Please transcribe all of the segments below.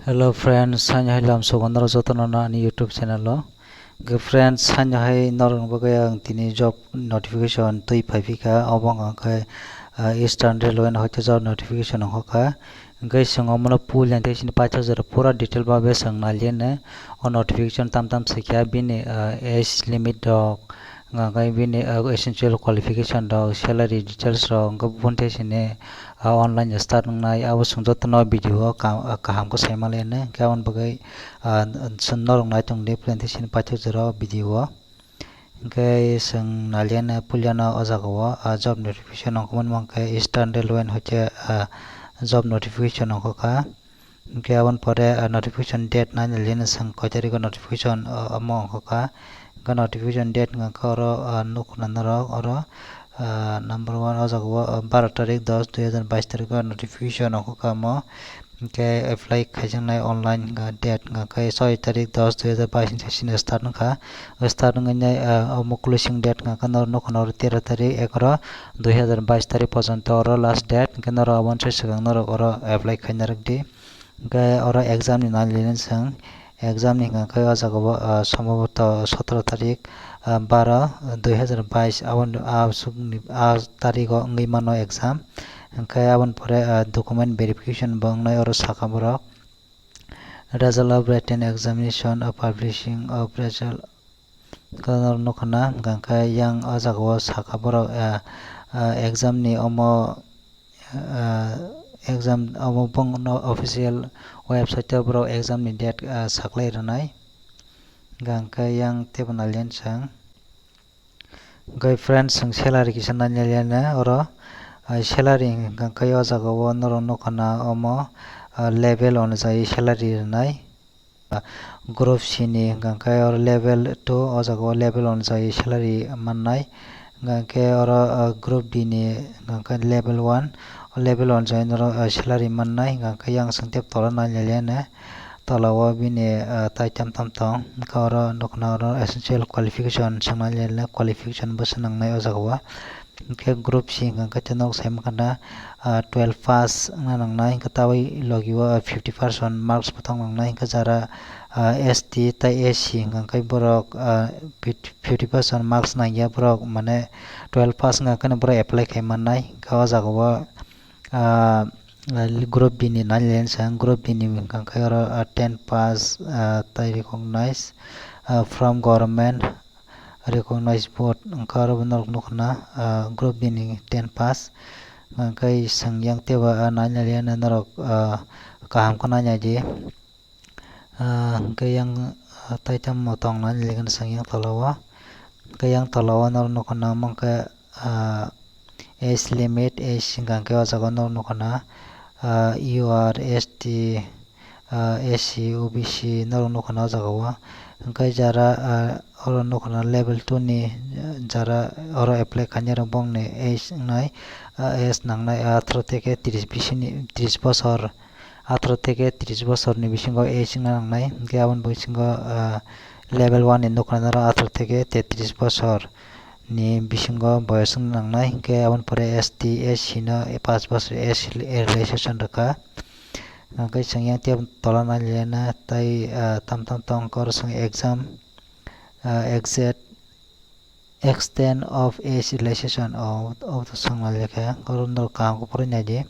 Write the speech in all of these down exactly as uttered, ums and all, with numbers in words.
Hello friends, saini hai lamsogo norok jotono no ani YouTube channel o. Hwnkhe friends, saini hai norokni bagwi ang tini job notification twi phaiphikha, obo wngkha khe, ah, Eastern Railway ni hoite job notification wngkha. Hwnkhe chwng omono puila tei chini paithak jora pura detail babe chwng nailiyane o notification tam tam swikha bini, ah, age limit rok, hwnkhe bini, ah, essential qualification rok, salary details rok, hwnkhe buphang tei sini, ah, online start wngnai, abo chwng jotono video o ka-, ah, kaham khe sai manliyane. Hwnkhe aboni bagwi, ah, chwng norok nai tongdi, puila tei sini paithak jora o video o. Hwnkhe chwng nailiyane puilano o jaga o, ah, job notification wngkha, mani wngkha khe Eastern Railway ni hoite, ah, job notification wngkha kha. Hwnkhe aboni pore, ah, notification date nai nailiyane chwng koi tarikh o notification, ah, omo wngkha kha. Hwnkhe notification date wngkha khe oro, ah, nukna norok oro, ah, number one o jaga o, ah, baro tarikh dos dui hazar bais tarikh o notification wngkha kha omo. Hwnkhe apply khaijaknai online wngkha date wngkha khe soi tarikh dos dui hazar bais ni sini start wngkha. Start wngwi nai, ah, omo closing date wngkha khe norok nukha norok tero tarikh egaroh dui hazar bais tarikh porjonto oro last date, hwnkhe norok aboni swkang norok oro apply khaina rwkdi. Hwnkhe oro exam ni nai lini chwng, exam ni hwnkha khe o jaga o, ah, sombhoboto sotoro tarikh, ah, baro dui hazar bais aboni, ah, sukni, ah, tarikh o wngwi mano exam. Hwnkhe aboni pore, ah, document verification bo wngnai oro saka borok. Result of written examination of publishing of result. Norok nukha na, hwnkha khe yang o jaga o saka borok, ah, ah, exam ni omo, ah, exam omo bongno official website o borok exam ni date, ah, saklai rwnai. Hwnkha khe yang teibo nalian chwng. Hwnkhe friends, chwng salary kisa nainaliana oro, ah, salary hwnkha khe o jaga o norok nukha na omo, ah, level onujai salary rwnai. Ah, group C ni hwnkha khe oro level two o jaga o level onujai salary mannai. Hwnkha khe oro, ah, group D ni hwnkha khe level one o level onujai norok, ah, salary mannai. Hwnkha khe yang chwng tei tola nainaliana. Tola o bini, ah, tai tam tam tong. Hwnkhe oro nukna oro essential qualification swngnai le qualification bo swnangnai o jaga o. Hwnkhe group C hwnkha khe nok sai mankha na, ah, twelve pass wngna nangnai, hwnkhe tabwi logi o fifty percent marks bo tong nangnai, hwnkhe jara, ah, S T tei S C hwnkha khe borok, ah, fifty percent marks nangya borok mane twelve pass wngkha khe borok apply khai mannai, hwnkhe o jaga o, ah, group B ni nine lens ang group B ni hwnkha khe oro, ah, ten pass, ah, tei recognize, ah, from government recognize board hwnkha oro bo norok nukha na, ah, group B ni ten pass hwnkha khe chwng yang teibo, ah, nine lens norok, ah, kaham khe nai naidi. Ah, hwnkhe yang, ah, tai tamo tong nai nini chwng yang tola o. Hwnkhe yang tola o norok nukha na omo khe, ah, age limit, age hwnkha khe o jaga o norok nukha na, ah, U R, S T, ah, S C, O B C norok nukha na o jaga o. Hwnkhe jara, ah, oro nukha na level two ni, ah, jara oro apply khainai rok bongni age wngnai, ah, age nangnai atharo theke tris bisini, tris bosor. Atharo theke tris bosorni bisingo age wngna nangnai, hwnkhe aboni bisingo, ah, level one ni nukha na norok atharo theke tetris bosor ni bisingo boyos wngna nangnai, hwnkhe aboni pore S T, S C no paanch bosor age relaxation rwkha. Hwnkhe chwng yang tei tola nai lena tei, ah, tam tam tong khe oro chwng exam, ah, exit, extent of age relaxation o, o to swngnai lekha, oro norok kaham khe phuru naidi.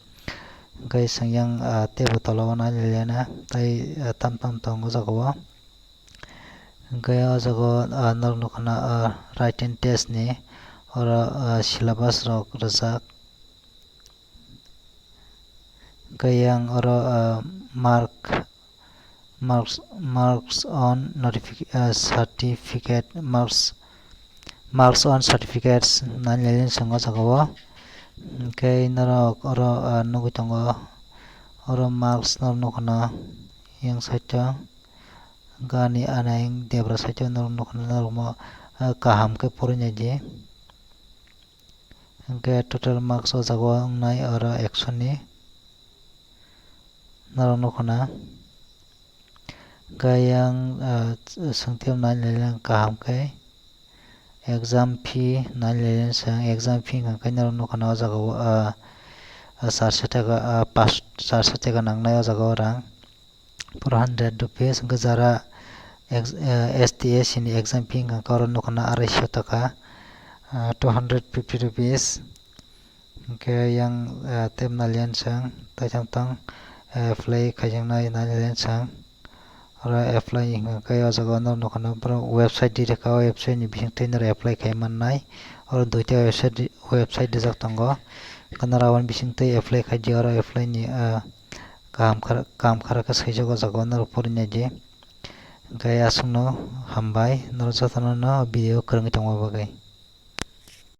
Hwnkhe chwng yang, ah, teibo tola o nai lena tei, ah, tam tam tongo o jaga o. Hwnkhe o jaga o, ah, norok nukha na, ah, written test ni oro, ah, syllabus rok rwjak. Hwnkhe yang oro, ah, mark, marks, marks on notific-, ah, certificate, marks, marks on certificates nai lailen chwng o jaga o. Hwnkhe norok oro, ah, nugwi tongo, oro marks norok nukha na yang side o, gani anai debra side o norok nukha na norok mo, ah, kaham khe phuru naidi. Hwnkhe total marks o jaga o wngnai oro ekso ni. Norok nukha na. Hwnkhe yang, ah, swngtwi nai lailen kaham khe. Exam fee nai lailen chwng, exam fee hwnkha khe norok nukha na o jaga o, ah, ah, charso taka, ah, pas, charso taka nangnai o jaga o rang. four hundred rupees, hwnkhe jara ex-, eh, S T S ni exam fee wngkha khe oro nukha na arai sho taka, ah, two hundred fifty rupees. Hwnkhe yang, ah, tei nalian sang, tei tang tang, eh, apply khaijaknai nalian sang. Oro apply ni hwnkha khe o jaga o norok nukha na borok website di rwkha, o website ni bising twi norok apply khai mannai. Oro duita website, website rijak tongo. Hwnkhe norok aboni bising twi apply khai di, oro apply ni, ah, kaham khar-, kaham kharok khe swijak o jaga o norok porinai di. Hwnkhe aswkno hambai norok jotono no video kwrwngwi tongma bagwi.